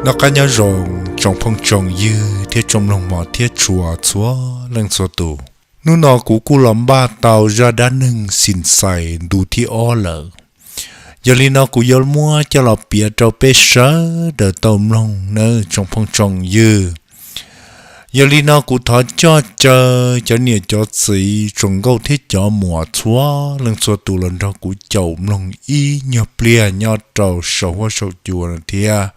Noj qab nyob zoo tsoom phooj tsoom ywg thiab tsoom mloog mos thiab tshua txhua leej txhua tus. Hnub no kuv kuj los npaj tau zaj dab neeg Xim Xais ntu thib ob lawm. Yog li no kuv yuav muab coj los piav rau peb sawv daws tau mloog nawb tsoom phooj tsoom ywg. Yog li no kuv thov coj caw cov niam cov txiv tsoom nkauj thiab cov muam txhua leej txhua tus los nrog kuv caum mloog ib nyuag pliag nyob rau saum huab saum cua no thiab.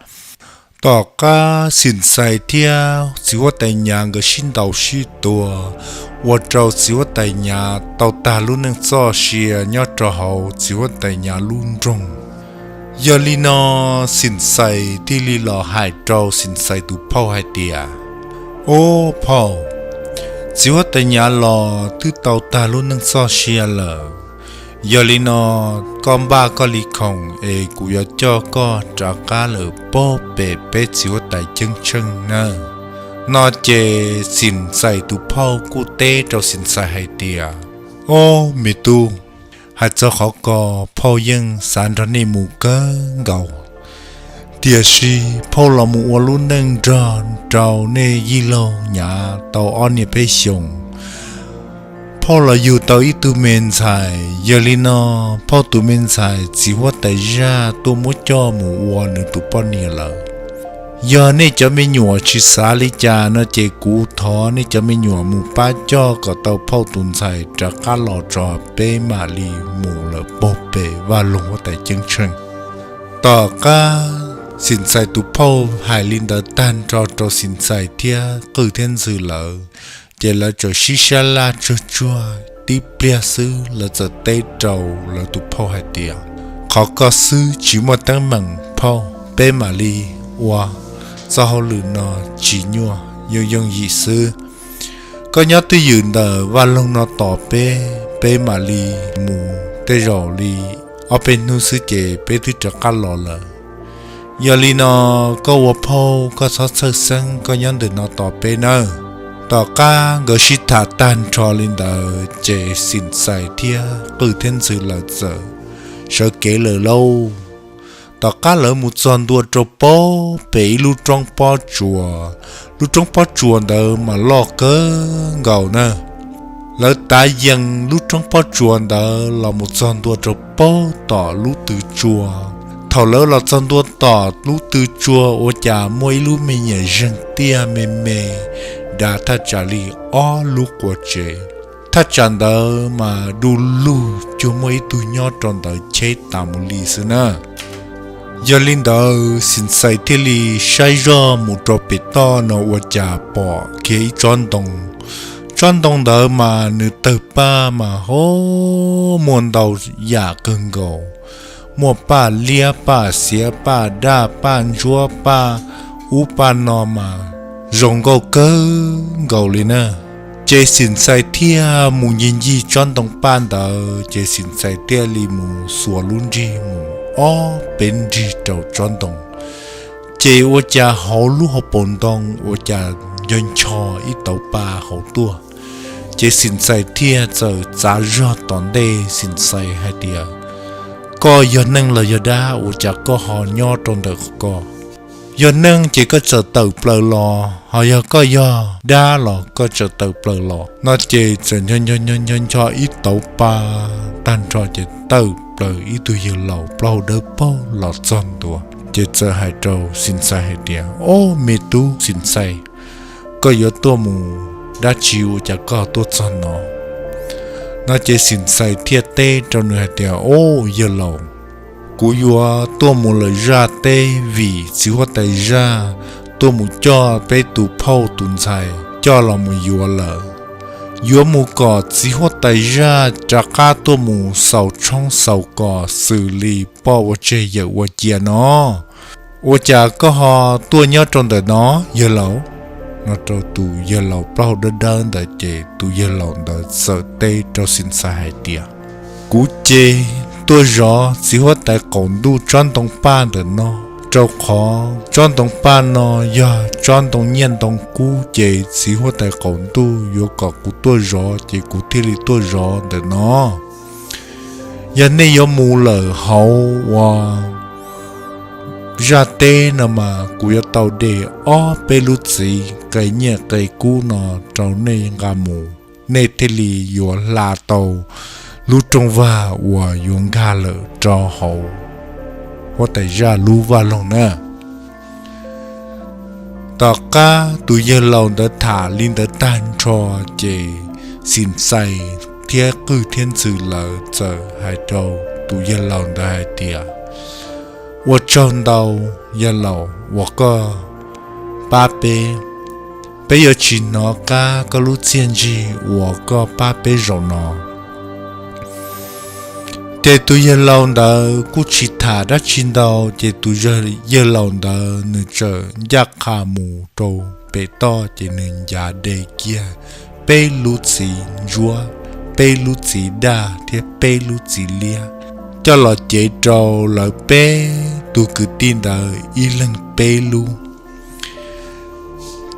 Tom qab Xim Xais thiab txiv huab tais Nyav nkawd sib ntaus sib tua, ua rau txiv huab tais Nyav tau tag lub neej txoj sia nyob rau hauv txiv huab tais Nyav lub nroog. Yog li no Xim Xais thiaj li los hais rau Xim Xais tus phauj hais tias, Ob phauj, txiv huab tais Nyav los twb tau tag lub neej txoj sia lawm. Yog li no koj npaj koj li khoom es kuv yuav coj koj rov qab lawm puag pem peb txiv huab tais ceeb tsheej nawb. No ces Xim Xais tus phauj kuj teb rau Xim Xais hais tias, Ob me tub, hais txog qhov ko phauj yeej xav nrog nej mus kawg nkaus. Tiam sis phauj los mus ua lub neej nrog rau nej yij laug Nyav tau ob niaj peb xyoos. Phauj los yug tau ib tug me ntxhais, yog li no phauj tus me ntxhais txiv huab tais zaj tuaj muab coj mus ua nws tus poj niam lawm. Yog nej cov me nyuam tsis xav li cas no ces kuv thov nej cov me nyuam mus pab coj kom tau phauj tus ntxhais rov qab los tso peb mam li mus lawm puag pem vaj loog huab tais ceeb tsheej. Tom qab Xim Xais tus phauj hais li ntawd tag nrho rau Xim Xais thiab qwj thiab ntxhw lawv, ces lawv txawm sib sab laj tsuag tsuag tib pliag xwb lawv txawm teb rau lawv tus phauj hais tias, Qhov ko xwb tsis muaj teeb meem phauj, peb mam li ua txoj hauj lwm no tsis nyuaj, yooj yooj yim xwb. Koj nyob twj ywm ntawm vaj loog no tos peb, peb mam li mus tej zaum li ob peb hnub xwb ces peb twb rov qab los lawm. Yog li no koj ua phauj koj txhob txhawj xeeb, koj nyob ntawm no tos peb nawb. Tom qab nkawd sib tham tag nrho li ntawd ces Xim Xais thiab qwj thiab ntxhw lawv txawm sawv kev lawm lauj. Tom qab lawv mus txog ntua rau puag pem ib lub roob pob tsuas, lub roob pob tsuas ntawd mas loj kawg nkaus na. Lawv tav yees lub roob pob tsuas ntawd los mus txog ntua rau puag tom lub tw tsua. Thaum lawv los txog ntua tom lub tw tsua ua cas muaj ib lub me nyuam zeeg tiaj me me dav thaj tsam li ob lub quav tsev. Thaj tsam ntawd mas du lug cuag muaj ib tug nyob rau ntawd cheb tas mus li xwb na. Yog li ntawd Xim Xais thiaj li saib zoj mus rau pem toj no ua cas pom kiag ib tsob ntoo. Tsob ntoo ntawd mas nws tawg paj mas ho muaj ntau yam kawg nkaus, muaj paj liab paj xiav paj daj paj ntsuab paj ub paj no mas zoo nkauj kawg nkaus li na. Ces Xim Xais thiaj mus ncig ncig tsob ntoo paj ntawd ces Xim Xais thiaj li mus xuas lub nrig mus ob peb nrig rau tsob ntoo. Ces ua cas hauv lub hauv paus ntoo ua cas ncho ncho ib tauv pa hauv tuaj. Ces Xim Xais thiaj txawm txav zog tom ntej Xim Xais hais tias, Koj yog neeg los yog dab ua cas koj ho nyob rau ntawm ko? Yog neeg ces koj txawm tawm plaws los, ho yog koj yog dab los koj txawm tawm plaws los. No ces txawm ncho ncho ncho ncho ib tauv pa tag nrho ces tawm plaws ib tug yawg laus plaub hau dawb paug los txog ntua. Ces txawm hais rau Xim Xais hais tias, Ob me tub Xim Xais, koj yuav tuaj mus dab tsi ua cas koj tuaj txog no? No ces Xim Xais thiaj teb rau nws hais tias, Ob yawg laus, kuv yuav tuaj mus lawm zaj teb vim txiv huab tais zaj tuaj mus coj peb tus phauj tus ntxhais coj los mus yuav lawm. Yuav mus kom txiv huab tais zaj rov qab tuaj mus xaus tshoob xaus kos xws li poj ua tseg yawm ua cia no. Ua cas koj ho tuaj nyob rau ntawm no yawg laus? No rau tus yawg laus plaub hau dawb dawb ntawd ces tus yawg laus ntawd txawm teb rau Xim Xais hais tias, Kuv ces tuaj zov txiv huab tais qaum ntuj tsob ntoo paj ntawm no, rau qhov tsob ntoo paj no yog tsob ntoo nyiaj ntoo kub ces txiv huab tais qaum ntuj yuav kom kuv tuaj zov ces kuv thiaj li tuaj zov ntawm no. Yog nej yuav mus lawm hauv uas Zaj teb no mas kuv yuav tau de ob peb lub txiv qe nyiaj qe kub no rau nej nqa mus, nej thiaj li yuav hla tau lub rooj vag uas yuav nkag lawm rau hauv huab tais zaj lub vaj loog na. Tom qab tus yawg laus ntawd tham li ntawd tag nrho, ces Xim Xais thiab Qwj thiab Ntxwg lawv txawm hais rau tus yawg laus ntawd hais tias, ua tsaug ntau yawg laus uas koj pab peb, peb yuav tsis hnov qab koj lub txiaj ntsig uas koj pab peb zaum no. Ces tus yawg laus ntawd kuj tsis tham dab tsi ntau, ces tus yawg laus ntawd nws txawm ncaj qha mus rau pem toj, ces nws ncav de kiag peb lub txiv ntsuab, peb lub txiv daj thiab peb lub txiv liab, coj los cev rau lawv peb tus kwv tij ntawd ib leeg peb lub.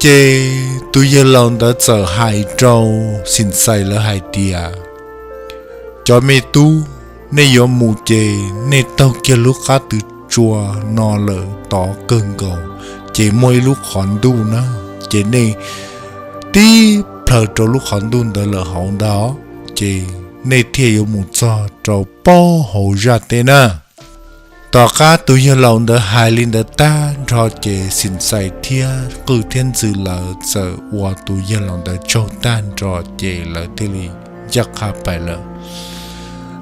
Ces tus yawg laus ntawd txawm hais rau Xim Xais lawv hais tias, cov me tub, nej yuav mus ces nej taug kiag lub qab tw tsua no lawm tod kawg nkaus, ces muaj ib lub qhov ntuj na, ces nej tib plhaw rau lub qhov ntuj ntawd lawm hauv ntawd, ces nej thiaj yuav mus txog rau pab hauv zaj teb na. Tom qab tus yawg laus ntawd hais li ntawd tag nrho, ces Xim Xais thiab Qwj thiab Ntxwg lawv txawm ua tus yawg laus ntawd tsaug tag nrho, ces lawv thiaj li ncaj qha pais lawm.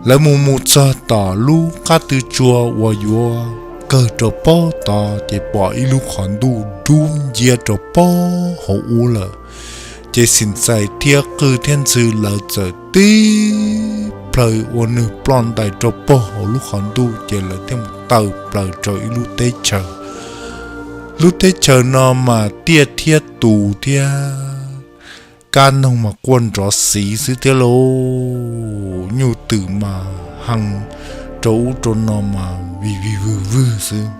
Lawv mus mus txog tom lub qab tw tsua uas yuav kawg rau pab tod, ces pom ib lub qhov ntuj dub nciab rau pab hauv ub lawm. Ces Xim Xais thiab Qwj thiab Ntxwg lawv txawm tib plhaw ua nws ploj ntais rau pab hauv lub qhov ntuj, ces lawv thiaj mus tawm plaws rau ib lub teb chaws. Lub teb chaws no mas tiaj thiab tus thiab kab noog mas quaj nrov xiv xwb thiab lauj, nyuj twm mas hee rau ub rau no mas vij vij vwg vwg xwb.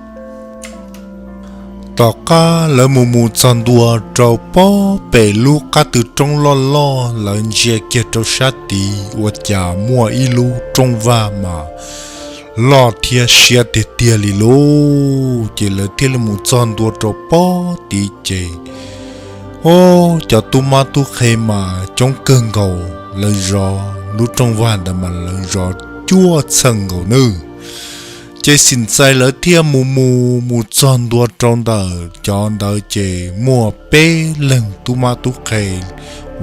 Tom qab lawv mus mus txog ntua rau pab pem lub qab tw roob loj loj, lawv ntsia kiag rau sab tid ua cas muaj ib lub rooj vag mas loj thiab siab tiag tiag li lauj. Ces lawv thiaj li mus txog ntua rau pab tid ces, o, cov tub mab tub qhe mas coob kawg nkaus, lawv zov lub rooj vag ntawd mas lawv zov cuaj txheej nkaus nawb. Ces Xim Xais lawv thiaj mus mus mus txog ntua rau ntawm cov ntawd ces muaj peb leeg tub mab tub qhe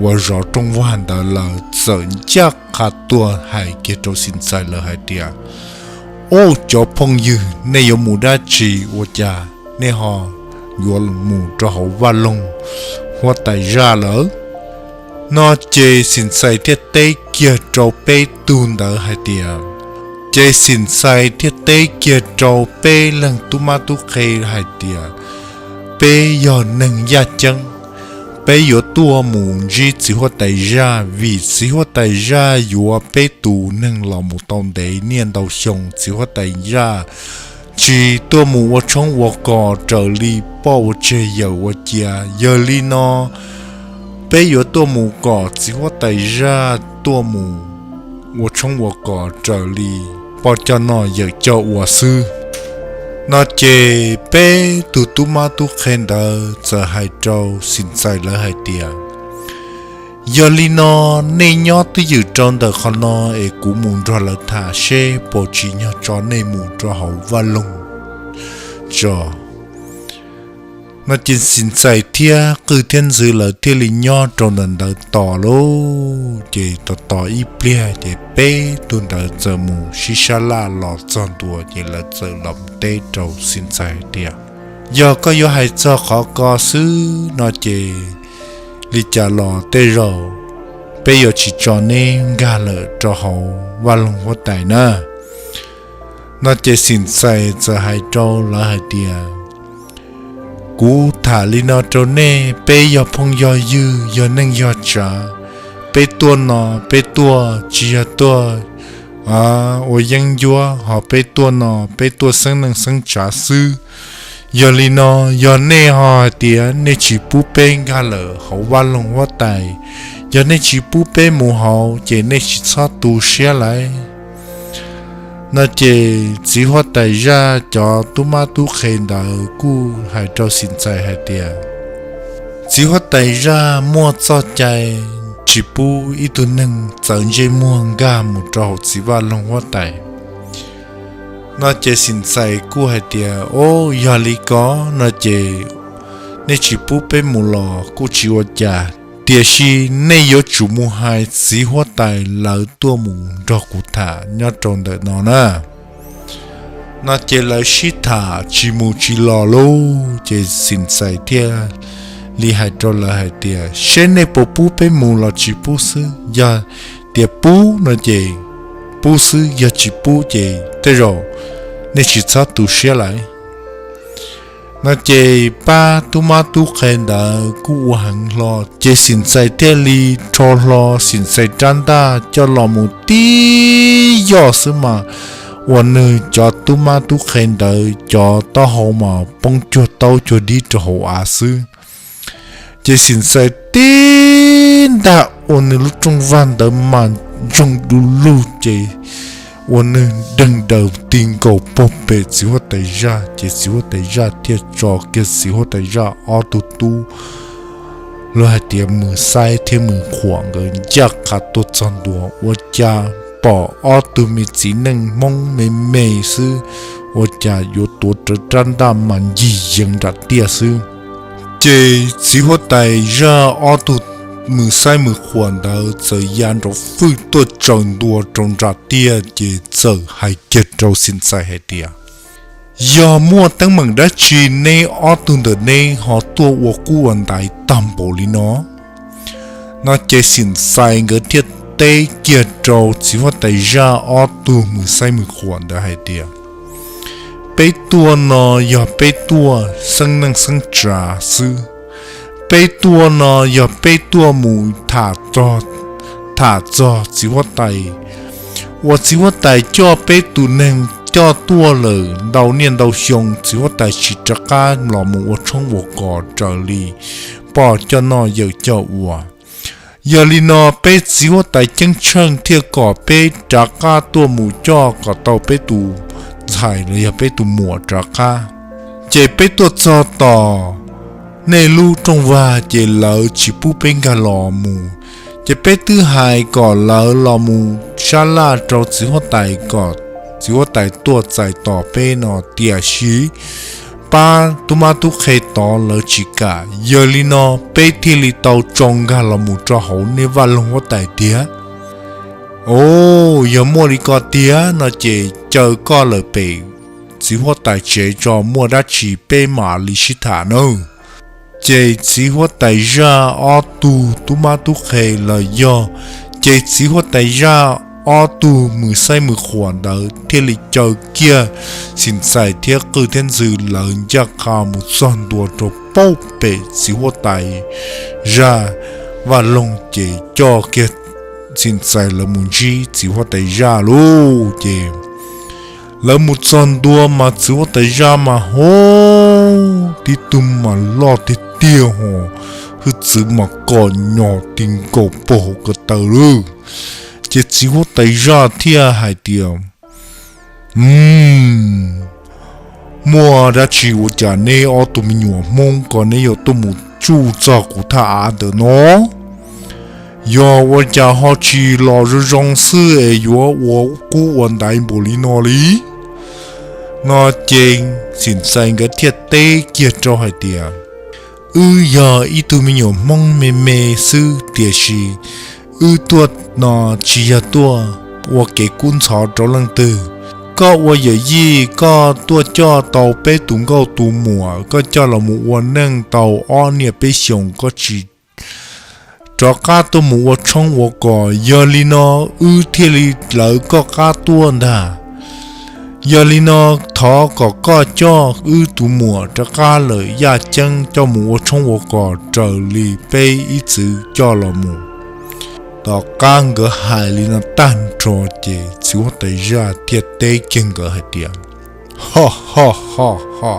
uas zov rooj vag ntawd lawv txawm ncaj qha tuaj hais kiag rau Xim Xais lawv hais tias, o, cov phooj ywg, nej yuav mus dab tsi ua cas nej ho yuav mus rau hauv vaj loog huab tais zaj lawm? No ces Xim Xais thiaj teb kiag rau peb tug ntawd hais tias, ces Xim Xais thiaj teb kiag rau peb leeg tub mab tub qhe hais tias, peb yog neeg yaj ceeb, peb yuav tuaj mus ntsib txiv huab tais zaj vim txiv huab tais zaj yuav peb tus neeg los mus tau ntev niaj ntau xyoo, txiv huab tais zaj tsis tuaj mus ua tshoob ua kos raws li poj ua tseg yawm ua cia. Yog li no peb yuav tuaj mus kom txiv huab tais zaj tuaj mus ua tshoob ua kos raws li poj coj noj yawm coj ua xwb. No ces peb tug tub mab tub qhe ntawd txawm hais rau Xim Xais lawv hais tias, yog li no nej nyob twj ywm rau ntawm qhov no es kuv mus nrog lawv tham seb puas tsim nyog tso nej mus rau hauv vaj loog tso. No ces Xim Xais thiab Qwj thiab Ntxwg lawv thiaj li nyob rau ntawm ntawd tos lauj. Ces tos tos ib pliag ces peb tug ntawd txawm mus sib sab laj los txog ntua ces lawv txawm los teb rau Xim Xais hais tias, yog koj yuav hais txog qhov ko xwb no ces li cas los tej zaum peb yuav tsis tso neb nkag lawm rau hauv vaj loog huab tais na. No ces Xim Xais txawm hais rau lawv hais tias, kuv tham li no rau nej, peb yog phooj yog ywg, yog neej yog tsav, peb tuaj no peb tuaj tsis yog tuaj ua yeeb ncuab, ho peb tuaj no peb tuaj xeeb neej xeeb tsav xwb. Yog li no, yog nej ho hais tias nej tsis pub peb nkag lawm hauv vaj loog huab tais, yog nej tsis pub peb mus hauv ces nej tsis txhob tu siab lawm. No ces txiv huab tais zaj cov tub mab tub qhe ntawd kuj hais rau xim ntxhais hais tias, txiv huab tais zaj muaj txoj cai tsis pub ib tug neeg txawv ntsej muag nkag mus rau hauv txiv vaj loog huab tais. No ces xim ntxhais kuj hais tias, o, yog li ko no ces nej tsis pub peb mus los kuj tsis ua cas, tiam sis nej yuav tsum mus hais txiv huab tais lawv tuaj mus nrog kuv tham nyob rau ntawm no na. No ces lawv sib tham tsis mus tsis los lauj, ces xim ntxhais thiaj li hais rau lawv hais tias, seb nej puas pub peb mus los tsis pub xwb, yog tias pub no ces pub xwb, yog tsis pub ces tej zaum nej tsis txhob tu siab lawm. No ces pab tub mab tub qhe ntawd kuj ua heev hlo, ces xim ntxhais thiaj li rho hlo xim ntxhais rab ntaj coj los mus tib yoj xwb mas ua nws cov tub mab tub qhe ntawd cov taub hau mas poob cuag taub cuag dib rau hauv av xwb. Ces xim ntxhais tib ntaj ua nws lub rooj vag ntawd mas ntsoog du lug ces ua nws deeg daws ti nkaus pag pem txiv huab tais zaj, ces txiv huab tais zaj thiaj tso kiag txiv huab tais zaj ob tug tub, luag hais tias Mws Xaib thiab Mws Qhuam nkawd ncaj qha tuaj txog ntua ua cas pom ob tug me txiv neej Hmoob me me xwb, ua cas yuav tuav rawv rab ntaj mas ncig yees nram tiaj xwb. Ces txiv huab tais zaj ob tug Mws Xaib Mws Qhuam ntawd txawm ya nrov fwj tuaj tsaws ntua rau nram tiaj ces txawm hais kiag rau xim ntxhais hais tias, yog muaj teeb meem dab tsi neb ob tug ntawm neb ho tuaj ua qub ua ntaiv tag npaum li no? No ces xim ntxhais nkawd thiaj teb kiag rau txiv huab tais zaj ob tug Mws Xaib Mws Qhuam ntawd hais tias, peb tuaj no yog peb tuaj xeeb neej xeeb tsav xwb. Peb tuaj no yog peb tuaj mus tham txog, tham txog txiv huab tais, uas txiv huab tais coj peb tus neeg coj tuaj lawm ntau niaj ntau xyoo, txiv huab tais tsis rov qab los mus ua tshoob ua kos raws li poj coj noj yawm coj ua. Yog li no peb txiv huab tais ceeb tsheej thiaj kom peb rov qab tuaj mus coj kom tau peb tus ntxhais los yog peb tus muam rov qab. Ces peb tuaj txog tom nej lub rooj vag ces lawv tsis pub peb nkag los mus. Ces peb twb hais kom lawv los mus sab laj rau txiv huab tais kom txiv huab tais tuaj txais tos peb no, tiam sis pab tub mab tub qhe tod lawv tsis kam. Yog li no peb thiaj li tau tso nkag los mus rau hauv nej vaj loog huab tais tiag. O, yog muaj li ko tiag no ces caw koj lawm pem txiv huab tais tsev tso, muaj dab tsi peb mam li sib tham nawb. Ces txiv huab tais zaj ob tug tub mab tub qhe los yog, ces txiv huab tais zaj ob tug Mws Xaib Mws Qhuam ntawd thiaj li caw kiag Xim Ntxais thiab Qwj thiab Ntxws lawv ncaj qha mus txog ntua rau paub pem txiv huab tais zaj vaj loog ces coj kiag Xim Ntxais lawv mus ntsib txiv huab tais zaj lauj. Ces lawv mus txog ntua mas txiv huab tais zaj mas hov tib tug mas loj tiag tiag ho hwj txwv mas kom nyos ti nkaus pag hauv ko taw lawm. Ces txiv huab tais zaj thiaj hais tias, muaj dab tsi ua cas neb ob tug me nyuam Hmoob ko neb yuav tuaj mus tsuj txog kuv thaj av ntawm no? Yog ua cas ho tsis los zoo zoo xwb es yuav ua qub ua ntaiv npaum li no li? No ces Xim Ntxais nkawd thiaj teb kiag rau hais tias, wb yog ib tug me nyuam Hmoob me me xwb, tiam sis wb tuaj no tsis yog tuaj ua kev kub ntxhov rau leej twg. Koj ua yawm yij koj tuaj coj tau peb tus nkauj tus muam, koj coj los mus ua neej tau ob niaj peb xyoos, koj tsis rov qab tuaj mus ua tshoob ua kos. Yog li no wb thiaj li lawv koj qab tuaj ntag. Yog li no thov kom koj coj wb tus muam rov qab lawm yaj ceeb coj mus ua tshoob ua kos raws li peb ib txwv coj los mus. Tom qab nkawd hais li no tag nrho ces txiv huab tais zaj thiaj teb kiag nkawd hais tias, ho ho ho ho,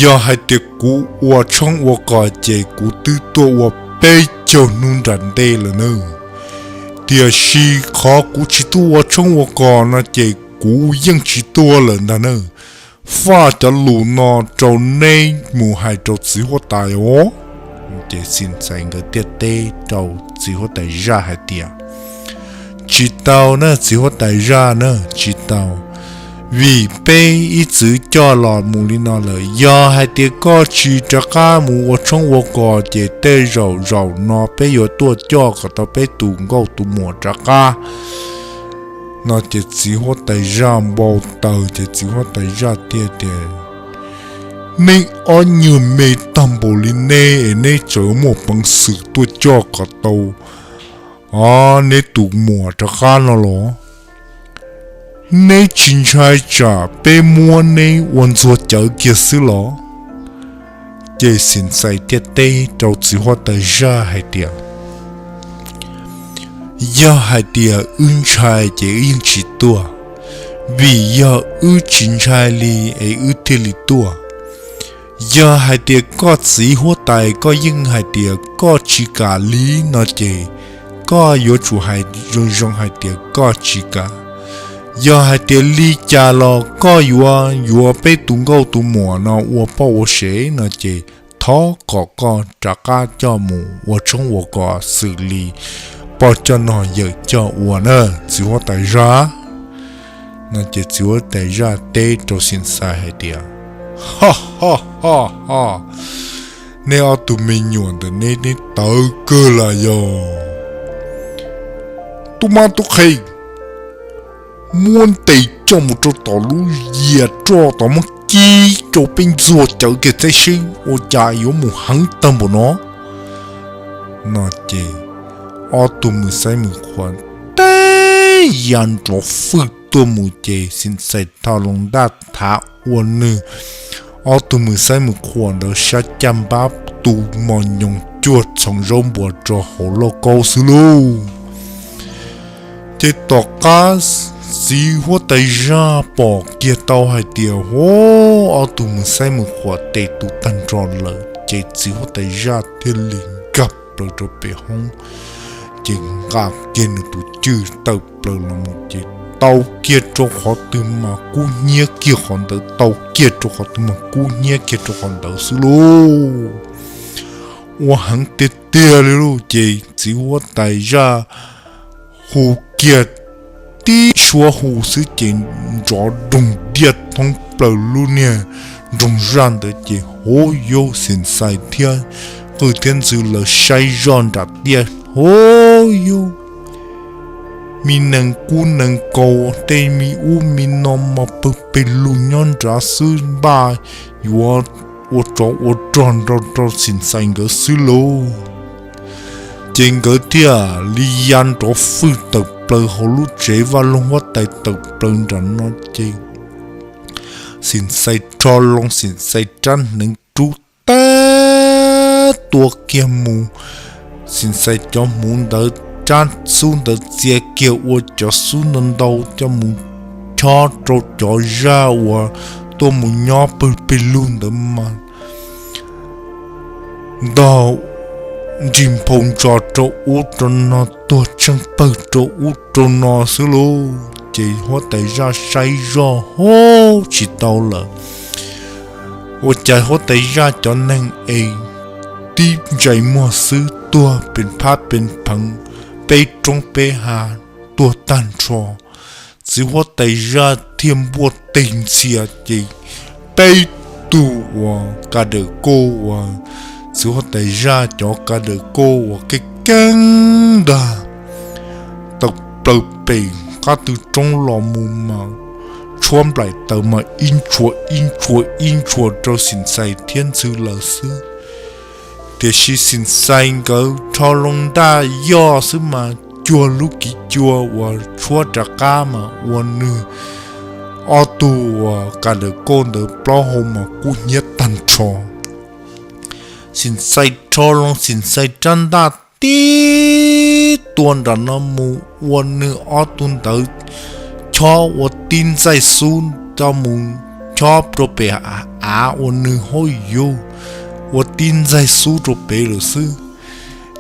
yog hais tias kuv ua tshoob ua kos ces kuv twb tuaj ua peb caug hnub nram ntej lawm nawb. Tiam sis qhov kuv tsis tuaj ua tshoob ua kos no ces kuv yeej tsis tuag lawm ntag na. Faj cov lus no rau neb mus hais rau txiv huab tais os. Ces Xim Xais nkawd thiaj teb rau txiv huab tais zaj hais tias, tsis tau na txiv huab tais zaj na, tsis tau. Vim peb ib txwm coj los mus li no lawm, yog hais tias koj tsis rov qab mus ua tshoob ua kos ces tej zaum zaum no peb yuav tuaj coj kom tau peb tus nkauj tus muam rov qab. No ces txiv huab tais zaj npau taws ces txiv huab tais zaj thiaj tias, neb ob nyuag me tag npaum li neb es neb tseem muaj peev xwm tuaj coj kom tau neb tus muam rov qab no los? Neb tsis ntshai tsam peb muab neb ua ntxuag cawv kiag xwb los? Ces Xim Xais thiaj teb rau txiv huab tais zaj hais tias, yog hais tias wb ntshai ces wb yeej tsis tuaj, vim yog wb tsis ntshai li es wb thiaj li tuaj. Yog hais tias koj txiv huab tais koj yeej hais tias koj tsis kam li no ces koj yuav tsum hais zoo zoo hais tias koj tsis kam. Yog hais tias li cas los koj yuav yuav peb tus nkauj tus muam no ua poj ua sev no ces thov kom koj rov qab coj mus ua tshoob ua kos xws li poj coj nog yawm coj ua na txiv huab tais zaj. No ces txiv huab tais zaj teb rau Xim Xais hais tias, ho ho ho ho, neb ob tug me nyuam ntawm neb neb tawv kawg los yog? Tub mab tub qhe, muab ntes coj mus rau tom lub yias roj tom muab kib rau peb ntxuag cawv kiag teb seb ua cas yuav mus heev tag npaum no. No ces ob tug mws xaib mws qhuas teb ya nrov fwj tuaj mus ces Xim Xais rho loo ntaj thav ua nws ob tug mws xaib mws qhuas ntawd sab caj npab tu mos nyoos cuag txhoov zaub npuas rau hauv lauj kaub xwb lauj. Ces tom qab txiv huab tais zaj pom kiag tau hais tias hu, ob tug mws xaib mws qhuas tes tu tag nrho lawm ces txiv huab tais zaj thiaj li nkag plaws rau pem hoob, ces nqa kiag nws tus cwj tawm plaws los mus ces tau kiag rau qhov twg mas kub hnyiab kiag qhov ntawd, tau kiag rau qhov twg mas kub hnyiab kiag rau qhov ntawd xwb lauj. Ua heev tiag tiag li lauj. Ces txiv huab tais zaj hu kiag tib suab hu xwb ces nrov doog diaj thoob plaws lub niag nroog zaj ntawd ces huv yub Xim Xais thiab qwj thiab ntxhw lawv saib zoj nram tiaj huv yub, me nees kub nees kaus tej me ub me no mas pawg pes lug nyob nrad xwb npaj yuav ua tsov ua rog nrog rau Xim Xais nkawd xwb lauj. Ces nkawd thiaj li ya nrov fwj tawm plaws hauv lub tsev vaj loog huab tais tawm plaws nram no ces Xim Xais rho loo Xim Xais rab hneev rub tag tua kiag mus. Xim Xais cov hmuv ntawd rab xub ntawd txia kiag ua cov xub ntau ntau coj mus chob rau cov zaj uas tuaj mus nyob pawg pes lug ntawd mas ntog nrig nphau ntsos rau ub rau no, tuag tsheej pawg rau ub rau no xwb lauj. Ces huab tais zaj saib zoj huv tsis tau lawm. Ua cas huab tais zaj cov neeg es tib ntsais muag xwb tuag pes phab pes pheev, peb roob peb hav tuag tag nrho. Txiv huab tais zaj thiaj npuaj teg ntxhias ces peb tug uas ka dawm kauj uas txiv huab tais zaj cov ka dawm kauj uas keej keeb ntag tawm plaws pem qab tw roob los mus mas tshuab nplaim taws mas ib ntshua ib ntshua ib ntshua rau Xim Xais thiab ntxhw lawm xwb. Tiam sis Xim Xais nkawd rho loo ntaj yoj xwb mas cuag lub kiv cua uas tshuab rov qab mas ua nws ob tug uas ka dawm kauj ntawd plaub hau mas kub hnyiab tag nrho. Xim Xais rho loo Xim Xais rab ntaj tib tua nram no mus ua nws ob tug ntawd chob ua tib ntxaij xub coj mus chob rau pem av ua nws hauj yug ua tib ntxaij xub rau pem lawm xwb.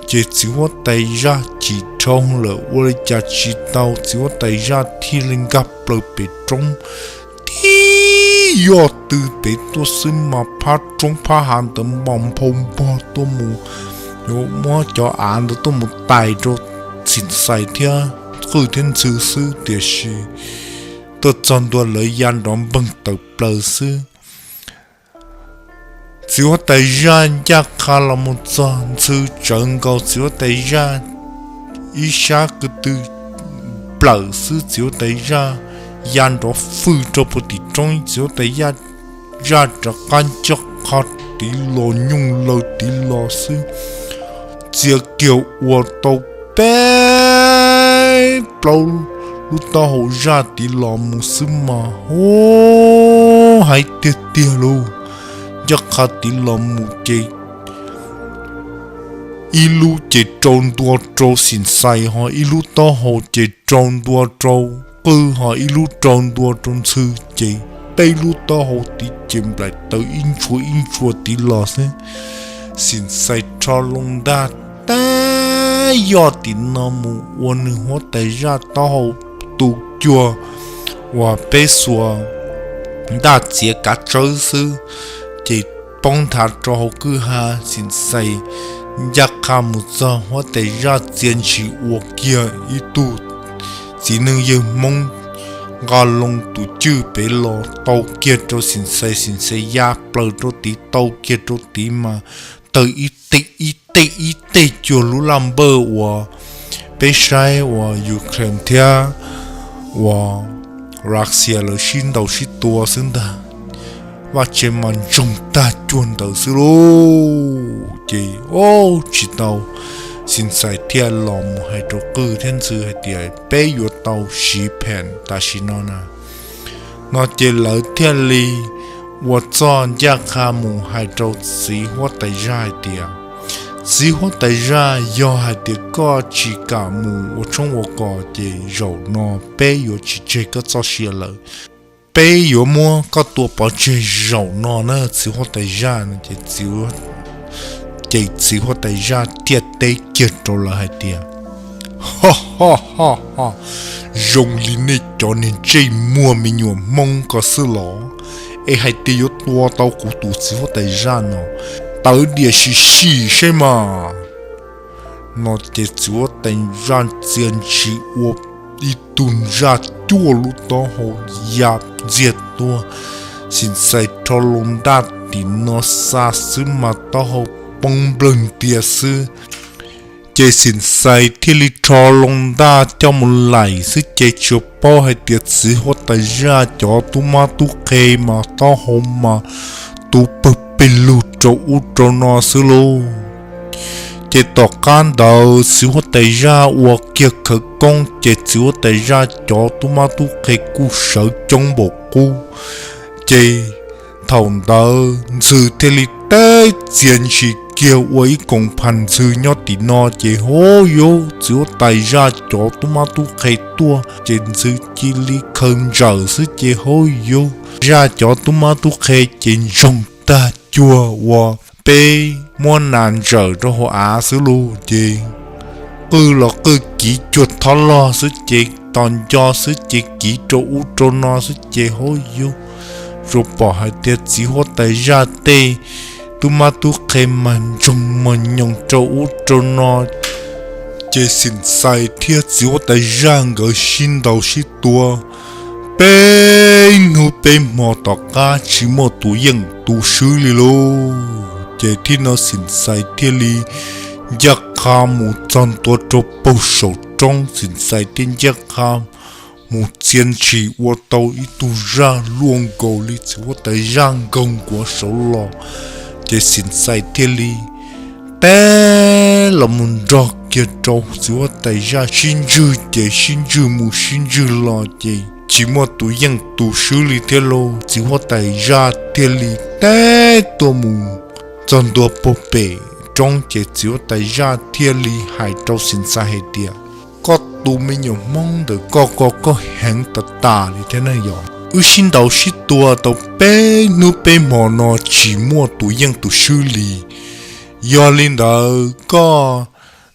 Ces txiv huab tais zaj chim dhau lawm ua li cas tsis tau, txiv huab tais zaj thiaj li nkag plaws pem roob, tib yoj tw pem tuaj xwb mas phab roob phab hav ntawd npos nphau npog tuaj mus, yuav muab cov av ntawd tuaj mus tais rau Xim Xais thiab Qwj thiab Ntxhw xwb, tiam sis tuaj txog ntua lawv ya nrov npeeg tawm plaws xwb. Txiv huab tais zaj ncaj qha los mus txog, Ntxhw tsawv nkaus txiv huab tais zaj ib sab ko tw plawm xwb, txiv huab tais zaj ya nrov fwj rau puag tim roob, txiv huab tais zaj rov qab ncaj qha tiv los nyooj laws tiv los xwb, txia kiag ua tau peb plaub lub taub hau zaj tiv los mus xwb mas, hu, hais tiag tiag lauj, ncaj qha tiv los mus ces ib lub ces rau ntua rau Xim Xais, ho ib lub taub hau ces rau ntua rau Qwj, ho ib lub rau ntua rau Ntxhw, ces peb lub taub hau tiv ces nplaim taw ib ntshua ib ntshua tiv los xwb. Xim Xais rho loo ntaj teb yoj tim no mus ua nws huab tais zaj taub hau tu cuag uas peb xuas ntaj txiav kav tsawb xwb, ces poob nthav rau hauv kwj ha. Xim Xais ncaj qha mus txog, huab tais zaj txia ntshis ua kiag ib tug txiv neej yawg Hmoob nqa loo tus cwj pem los tau kiag rau Xim Xais, Xim Xais ya plaws rau tid tau kiag rau tid mas tawg ib teg ib teg ib teg cuag lub laj npawj uas peb saib uas Ukraine thiab uas Russia lawv sib ntaus sib tua xwb ntag. Vaj tse mas ntsoog tag cuag ntawd xwb lauj. Ces, o, tsis tau, Xim Xais thiaj los mus hais rau Qwj thiab Ntxhw hais tias peb yuav tau siv phem tam sim no na. No ces lawv thiaj li ua txuj ncaj qha mus hais rau txiv huab tais zaj hais tias, txiv huab tais zaj, yog hais tias koj tsis kam mus ua tshoob ua kos ces zaum no peb yuav tsis tseg koj txoj sia lawm. Peb yuav muab koj tua pov tseg zaum no na txiv huab tais zaj. No ces txiv, ces txiv huab tais zaj thiaj teb kiag rau lawv hais tias, ho ho ho ho, zoo li nej cov niag ntsej muag me nyuam Hmoob ko xwb los, es hais tias yuav tua tau kuv tus txiv huab tais zaj no, tawv diam sim sim saib mas. No ces txiv huab tais zaj txia ntshis ua ib tug zaj cuaj lub taub hau ya ntxiag tuaj. Xim Xais rho loo ntaj tim no xa xwb mas taub hau poob nplawg ntias xwb. Ces Xim Xais thiaj li rho loo ntaj coj mus laim xwb ces tsuas paub hais tias txiv huab tais zaj cov tub mab tub qhe mas taub hau mas tu pawg pes lug rau ub rau no xwb lauj. Ces tom qab ntawd txiv huab tais zaj ua kiag khawv koob ces txiv huab tais zaj cov tub mab tub qhe kuj sawv coob npaum qub. Ces thaum ntawd Ntxhw thiaj li teb txia ntshis kiag ua ib koom phas Ntxhw nyob tim no ces hauv yuv txiv huab tais zaj cov tub mab tub qhe tuaj ces Ntxhw cia li khaws ntsawm xwb ces hauv yuv zaj cov tub mab tub qhe ces ntsoog tag cuag uas peb muab nas ntsawm rau hauv av xwb lauj. Ces qwj los qwj kiv cuag thob log xwb ces tos nco xwb ces kiv rau ub rau no xwb ces hauv yuv tsuas pom hais tias txiv huab tais zaj tej tub mab tub qhe mas ntsoog mos nyoos rau ub rau no. Ces Xim Xais thiab txiv huab tais zaj nkawd sib ntaus sib tua peb hnub peb hmo tom qab tsis muaj tus yeej tus swb li lauj. Ces thib no Xim Xais thiaj li ncaj qha mus txog ntua rau puag saum roob, Xim Xais thiaj ncaj qha mus txia ntshis ua tau ib tug zaj luaj nkaus li txiv huab tais zaj nkaug nkuav saud los. Ces Xim Xais thiaj li teb los mus nrog kiag rau txiv huab tais zaj sib ntswg, ces sib ntswg mus sib ntswg los ces tsis muaj tus yeej tus swb li thiab lauj. Txiv huab tais zaj thiaj li teb tuaj mus txog ntua puag pem roob, ces txiv huab tais zaj thiaj li hais rau Xim Xais hais tias, koj tus me nyuam Hmoob ntawm koj ko koj heev tas tas li thiab ne yom. Wb sib ntaus sib tua tau peb hnub peb hmo no tsis muaj tus yeej tus swb li. Yog li ntawd koj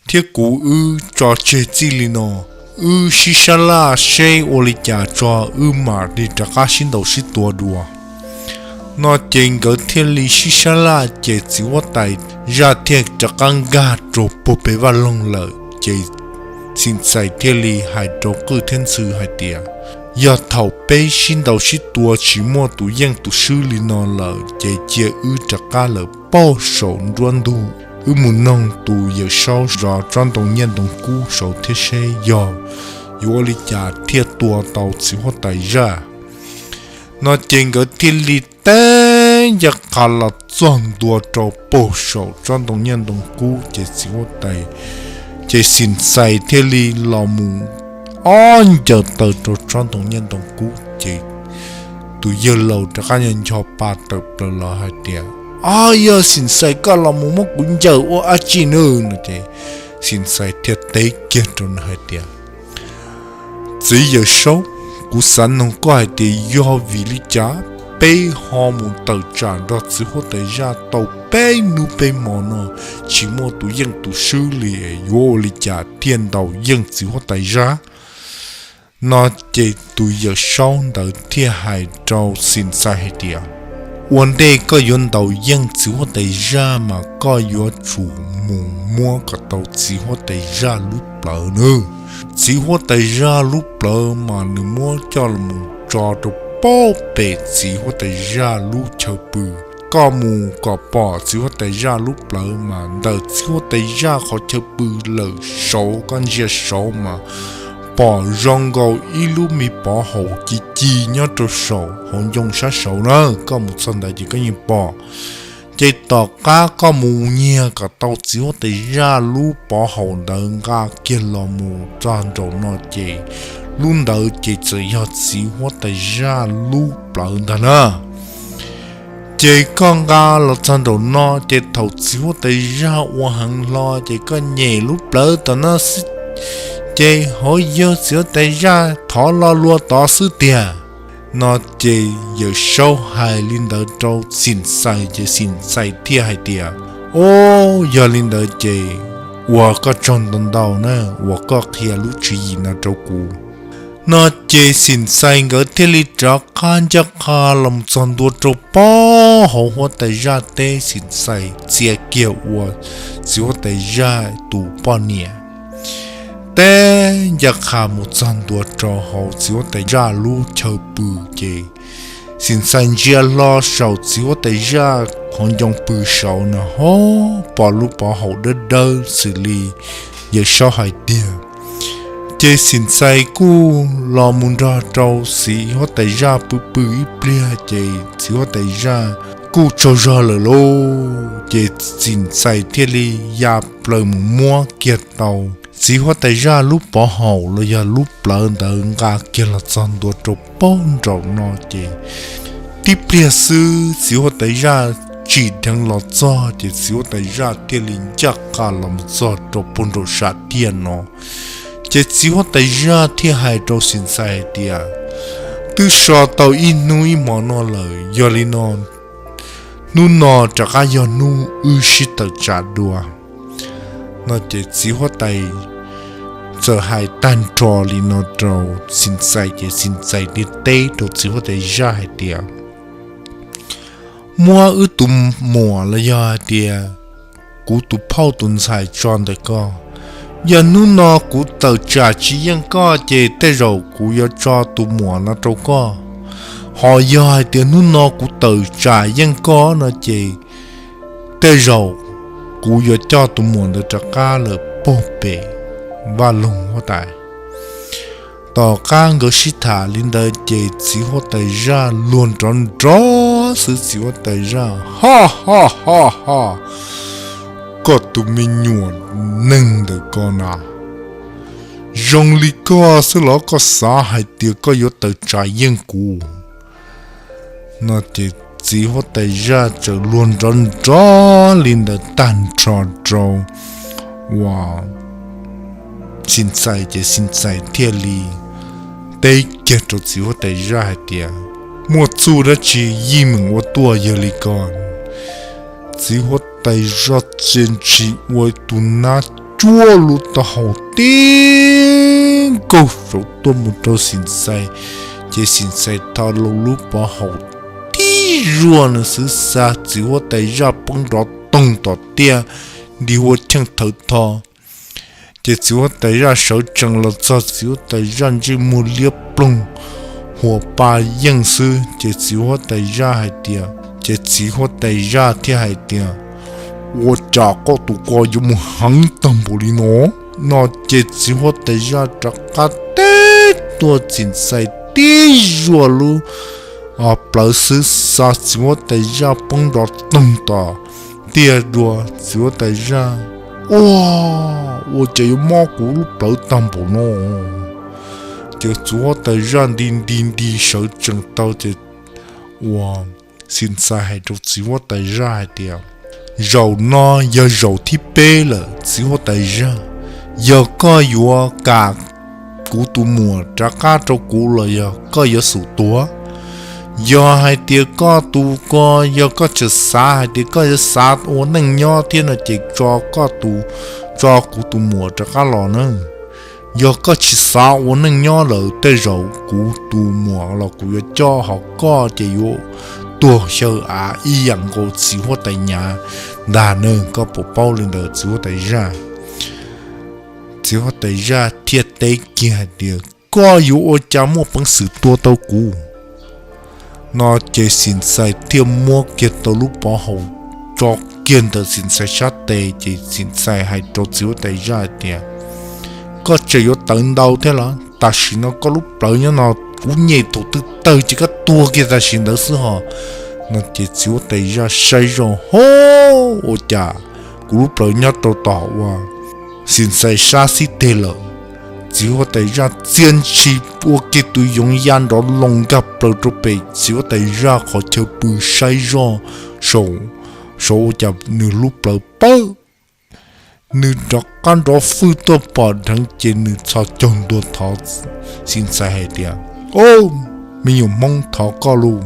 thiab kuv wb tso tseg txij li no, wb sib sab laj seb ua li cas tso wb mam li rov qab sib ntaus sib tua dua. No ces nkawd thiaj li sib sab laj ces txiv huab tais zaj thiaj rov qab nkag rau puag pem vaj loog lawm ces Xim Xais thiaj li hais rau Qwj thiab Ntxhw hais tias, yog thaum peb sib ntaus sib tua tsis muaj tus yeej tus swb li no lawm ces cia wb rov qab lawm pauj saum nruab ntug, wb mus noog tus Yawm Saub zov tsob ntoo nyiaj ntoo kub saud thiab seb yog yuav ua li cas thiaj tua tau txiv huab tais zaj. No ces nkawd thiaj li teb ncaj qha los txog ntua rau puag saum tsob ntoo nyiaj ntoo kub ces txiv huab tais, ces Xim Xais thiaj li los mus ob ncaws taw rau tsob ntoo nyiaj ntoo kub ces tus yawg laus rov qab nco nco pa tawm plaws los hais tias, o, yog Xim Xais koj los mus muab kuv ncaws ua dab tsi no? No ces Xim Xais thiaj teb kiag rau nws hais tias, txiv Yawm Saub, kuv xav noog koj hais tias yog vim li cas peb ho mus tawm tsam nrog txiv huab tais zaj tau peb hnub peb hmo no tsis muaj tus yeej tus swb li, yuav ua li cas thiaj ntaus yeej txiv huab tais zaj? No ces tus Yawm Saub ntawd thiaj hais rau Xim Xais hais tias, ua ntej koj yuav ntaus yeej txiv huab tais zaj mas koj yuav tsum mus muab kom tau txiv huab tais zaj lub plawv nawb. Txiv huab tais zaj lub plawv mas nws muab coj los tso rau puag pem txiv huab tais zaj lub chaw pw. Koj mus kom pom txiv huab tais zaj lub plawv mas ntawm txiv huab tais zaj qhov chaw pw lawm saud, koj ntsia saud mas pom zoo nkaus ib lub me pov haum ci ci nyob rau saum hauv ncoo sab saud na. Koj mus txog ntawd ces koj yeej pom. Ces tom qab koj mus nyiag kom tau txiv huab tais zaj lub pov haum ntawd nqa kiag los mus txog nraum no ces lub ntawd ces txawm yog txiv huab tais zaj lub plawv ntag na. Ces koj nqa los txog nraum no ces thaum txiv huab tais zaj ua heev hlo ces koj nyem lub plawv tom no xwb, ces hauv yawg txiv huab tais zaj thov lo lua tod xwb tiag. No ces Yawm Saub hais li ntawd rau Xim Xais ces Xim Xais thiaj hais tias, o, yog li ntawd ces ua koj tsaug ntau ntau na uas koj qhia lub tswv yim no rau kuv. No ces Xim Xais nkawd thiaj li rov qab ncaj qha los txog ntua rau puag hauv huab tais zaj teb. Xim Xais txia kiag ua txiv huab tais zaj tus poj niam, teb ncaj qha mus txog ntua rau hauv txiv huab tais zaj lub chaw pw ces Xim Xais ntsia hlo saum txiv huab tais zaj qhov ncoo pw saud no ho pom lub pov haum dawb dawb xws li Yawm Saub hais tiag. Ces Xim Xais kuj los mus nrog rau txiv huab tais zaj pw pw ib pliag ces txiv huab tais zaj kuj tsaug zog lawm lauj. Ces Xim Xais thiaj li ya plaws mus muab kiag tau txiv huab tais zaj lub pov haum los yog lub plawv ntawd nqa kiag los txog ntua rau puag nraum no ces tib pliag xwb txiv huab tais zaj tsim dheev los txog ces txiv huab tais zaj thiaj li ncaj qha los mus txog rau puag nraum sam thiaj no. Ces txiv huab tais zaj thiaj hais rau Xim Xais hais tias, twb so tau ib hnub ib hmo no lawm, yog li no hnub no rov qab yog hnub wb sib tawm tsam dua. No ces txiv huab tais txawm hais tag nrho li no rau Xim Xais ces Xim Xais thiaj teb rau txiv huab tais zaj hais tias, muab wb tus muam los yog hais tias kuv tus phauj tus ntxhais tso ntawm koj. Yog hnub no kuv tawm tsam tsis yeej koj ces tej zaum kuv yuav tso tus muam no rau koj. Ho yog hais tias hnub no kuv tawm tsam yeej koj no ces tej zaum kuv yuav coj tus muam ntawd rov qab lawm puag pem vaj loog huab tais. Tom qab nkawd sib tham li ntawd ces txiv huab tais zaj luag nrov nrov xwb, txiv huab tais zaj, ho ho ho ho, koj tus me nyuam neeg ntawm ko na, zoo li koj xwb los koj xav hais tias koj yuav tawm tsam yeej kuv? No ces txiv huab tais zaj txawm luag nrov nrov li ntawd tag nrho rau uas Xim Xais ces Xim Xais thiaj li teb kiag rau txiv huab tais zaj hais tias, muaj txuj dab tsi yeej meem ua tuaj yog li ko? Txiv huab tais zaj txia ntshis ua tus nab tsuab lub taub hau tib nkaug saum tuaj mus rau Xim Xais, ces Xim Xais tho lub pov haum tib zuag no xwb xa txiv huab tais zaj poob nrov toog tom tiaj, nti hua cheej thawv tho. Ces txiv huab tais zaj sawv tsees los txog txiv huab tais zaj ntsej muag liab ploog, hua pa yeej xwb. Ces txiv huab tais zaj hais tias, ces txiv huab tais zaj thiaj hais tias, ua cas koj tus ko yuav mus heev tag npaum li no? No ces txiv huab tais zaj rov qab teb tuaj Xim Xais tib zuag lub plawv xwb xa txiv huab tais zaj poob nrov toog tom tiaj dua. Txiv huab tais zaj, ua, ua cas yuav mob kuv lub plawv tag npaum no? Ces txiv huab tais zaj nti nti nti sawv tsees tau ces ua Xim Xais hais rau txiv huab tais zaj hais tias, zaum no yog zaum thib peb lawm txiv huab tais zaj, yog koj yuav kam kuv tus muam rov qab rau kuv los yog koj yuav xub tuag? Yog hais tias koj tus ko, yog koj tseem xav hais tias koj yuav xav ua neej nyob thiab no ces tso koj tus, tso kuv tus muam rov qab los na. Yog koj tsis xav ua neej nyob lawm tej zaum kuv tus muam los kuv yuav coj, ho koj ces yuav tuag xyaw av ib yam nkaus txiv huab tais nyav ntag na. Koj puas paub li ntawd txiv huab tais zaj? Txiv huab tais zaj thiaj teb kiag hais tias, koj yuav ua cas muaj peev xwm tua tau kuv? No ces Xim Xais thiaj muab kiag tau lub pov haum tso kiag ntawm Xim Xais sab tes ces Xim Xais hais rau txiv huab tais zaj hais tias, koj tseem yuav tawv ntau thiab los? Tam sim no koj lub plawv nyob no, kuv nyem thaum twg tawg ces koj tuag kiag tam sim ntawd xwb hos. No ces txiv huab tais zaj saib zoj, ho, ua cas kuv lub plawv nyob rau tom uas Xim Xais sab xib teg lawm. Txiv huab tais zaj txia ntshis ua kiag tus yoov ya nrov loos nkag plaws rau pem txiv huab tais zaj qhov chaw pw saib zoj saum, saum ua cas nws lub plawv pawg, nws rov qab nrov fwj tuaj pom dheev ces nws txhos caug ntua thov Xim Xais hais tias, o, me nyuam Hmoob, thov koj lauj,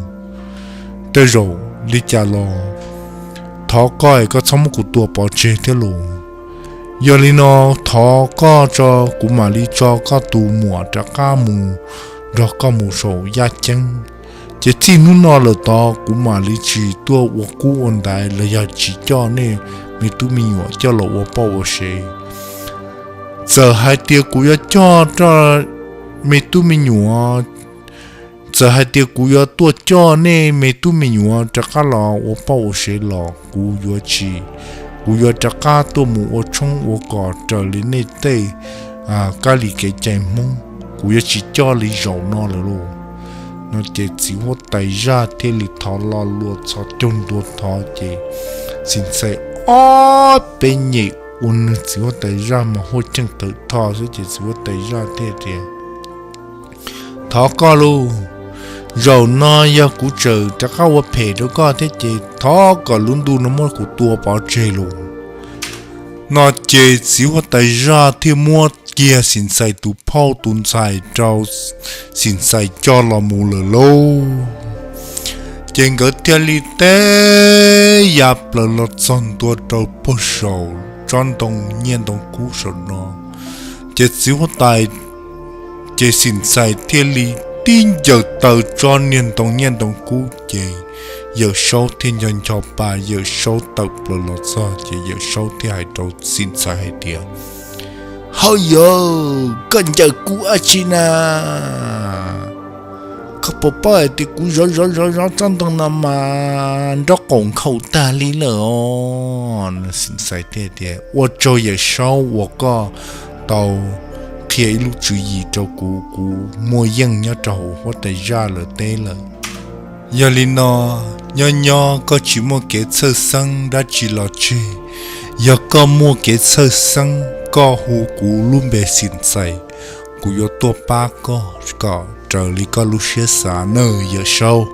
tej zaum li cas los thov koj es koj txhob muab kuv tua pov tseg thiab lauj. Yog li no thov koj tso kuv mam li tso koj tus muam rov qab mus nrog koj mus saum yaj ceeb, ces txij hnub no lawm tod kuv mam li tsis tuaj ua kub ua ntaiv los yog tsis coj nej me tub me nyuam coj los ua poj ua sev. Txawm hais tias kuv yuav coj me tub me nyuam, txawm hais tias kuv yuav tuaj coj nej me tub me nyuam rov qab los ua poj ua sev los kuv yuav tsis, kuv yuav rov qab tuaj mus ua tshoob ua kos raws li nej tej kab li kev cai Hmoob, kuv yuav tsis coj li zaum no lawm lauj. No ces txiv huab tais zaj thiaj li thov lo lus txhos caug ntua thov ces Xim Xais ob peb nyem ua nws txiv huab tais zaj mas huaj cheej tawv tho xwb ces txiv huab tais zaj thiaj tias, thov koj lauj, zaum no yog kuv tseem rov qab ua phem rau koj thiab ces thov kom lub ntuj no muab kuv tua pov tseg lauj. No ces txiv huab tais zaj thiaj muab kiag Xim Xais tus phauj tus ntxhais rau Xim Xais coj los mus lawm lauj. Ces nkawd thiaj li teb ya plaws los txog ntua rau pem saum tsob ntoo nyiaj ntoo kub saum no. Ces txiv huab tais, ces Xim Xais thiaj li tib ncaws taw tsob niag ntoo nyiaj ntoo kub ces Yawm Saub thiaj nco nco pa, Yawm Saub tawm plaws los txog ces Yawm Saub thiaj hais rau Xim Xais hais tias, hawj yawg, koj ncaws kuv dab tsi na? Koj puas paub hais tias kuv zov zov zov zov tsob ntoo no mas nraub qaum nkhaus tag li lawm os. Xim Xais thiaj tias, ua tsaug Yawm Saub uas koj tau qhia ib lub tswv yim rau kuv, kuv muaj yeej nyob rau hauv huab tais zaj lawv teb lawm. Yog li no, nyob nyob koj tsis muaj kev txhawj xeeb dab tsi los tseg. Yog koj muaj kev txhawj xeeb, koj hu kuv lub npe Xim Xais, kuv yuav tuaj pab koj kom raws li koj lub siab xav nawj Yawm Saub.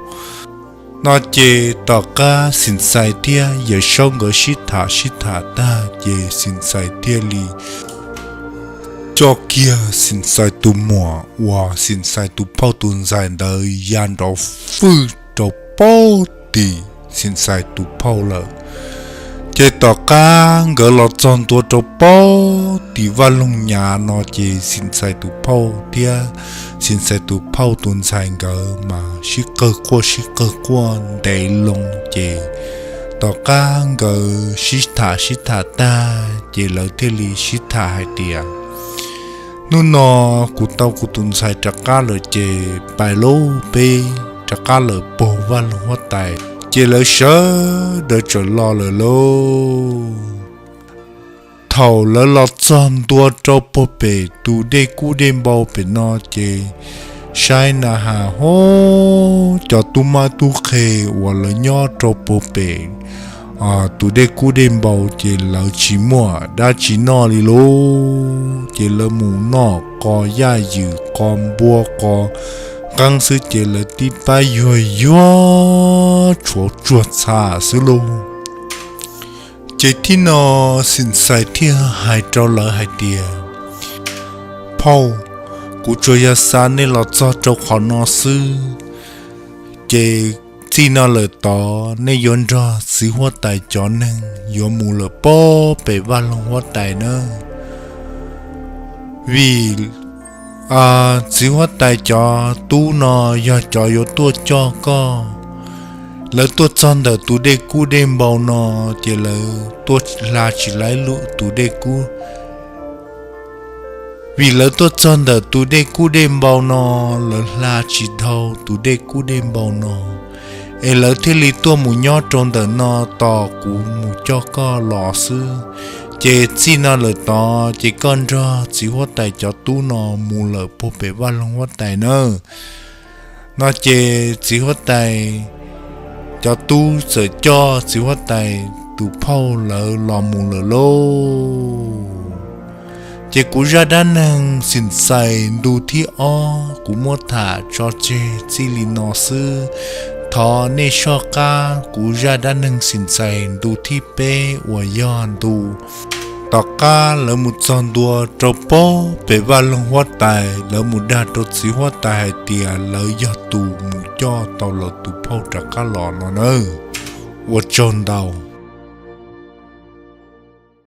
No ces tom qab Xim Xais thiab Yawm Saub nkawd sib tham sib tham tag ces Xim Xais thiaj li coj kiag Xim Xais tus muam uas Xim Xais tus phauj tus ntxhais ntawd ya nrov fwj rau pem tim Xim Xais tus phauj lawm. Ces tom qab nkawd los txog ntua rau pem tim vaj loog nyav no ces Xim Xais tus phauj thiab Xim Xais tus phauj tus ntxhais nkawd mas sib qawg quaj sib qawg quaj ntev loo ces tom qab nkawd sib tham sib tham tag ces lawv thiaj li sib tham hais tias, hnub no kuv tau kuv tus ntxhais rov qab lawm ces pais lauj, peb rov qab lawm pem vaj loog huab tais. Ces lawv sawv daws txawm los lawm lauj. Thaum lawv los txog ntua rau pem tus dej kub dej npau pem no ces saib na has hov, cov tub mab tub qhe uas lawv nyob rau pem tus dej kub dej npau ces lawv tsis muaj dab tsi noj li lauj. Ces lawv mus noj qos yaj ywm qos npua qos qeeb xwb ces lawv tib pab yuag yuag tshuav tsuag txha xwb lauj. Ces thib no Xim Xais thiaj hais rau lawv hais tias, phauj, kuv tsuas yog xa nej los txog rau qhov no xwb, ces txij no lawm tod nej yuav nrog txiv huab tais cov neeg yuav mus lawm pem vaj loog huab tais nawb. Vim txiv huab tais cov tub no yog cov yuav tuaj coj koj. Lawv tuaj txog ntawm tus dej kub dej npau no ces lawv tuaj hla tsis laib lub tus dej kub. Vim lawv tuaj txog ntawm tus dej kub dej npau no, lawv hla tsis dhau tus dej kub dej npau no, es lawv thiaj li tuaj mus nyob rau ntawm no tos kuv mus coj koj los xwb. Ces txij no lawm tod ces koj nrog txiv huab tais cov tub no mus lawm pem vaj loog huab tais nawb. No ces txiv huab tais cov tub txawm coj txiv huab tais tus phauj lawv los mus lawm lauj. Ces kuv zaj dab neeg Xim Xais ntu thib ob kuv muab tham tso tseg txij li no xwb. Thov nej soj qab kuv zaj dab neeg Xim Xais ntu thib peb uas yog ntu tom qab lawv mus txog ntua rau pem vaj loog huab tais, lawv mus dag rau txiv huab tais hais tias lawv yog tus mus coj tau lawv tus phauj rov qab los no nawb. Ua tsaug ntau.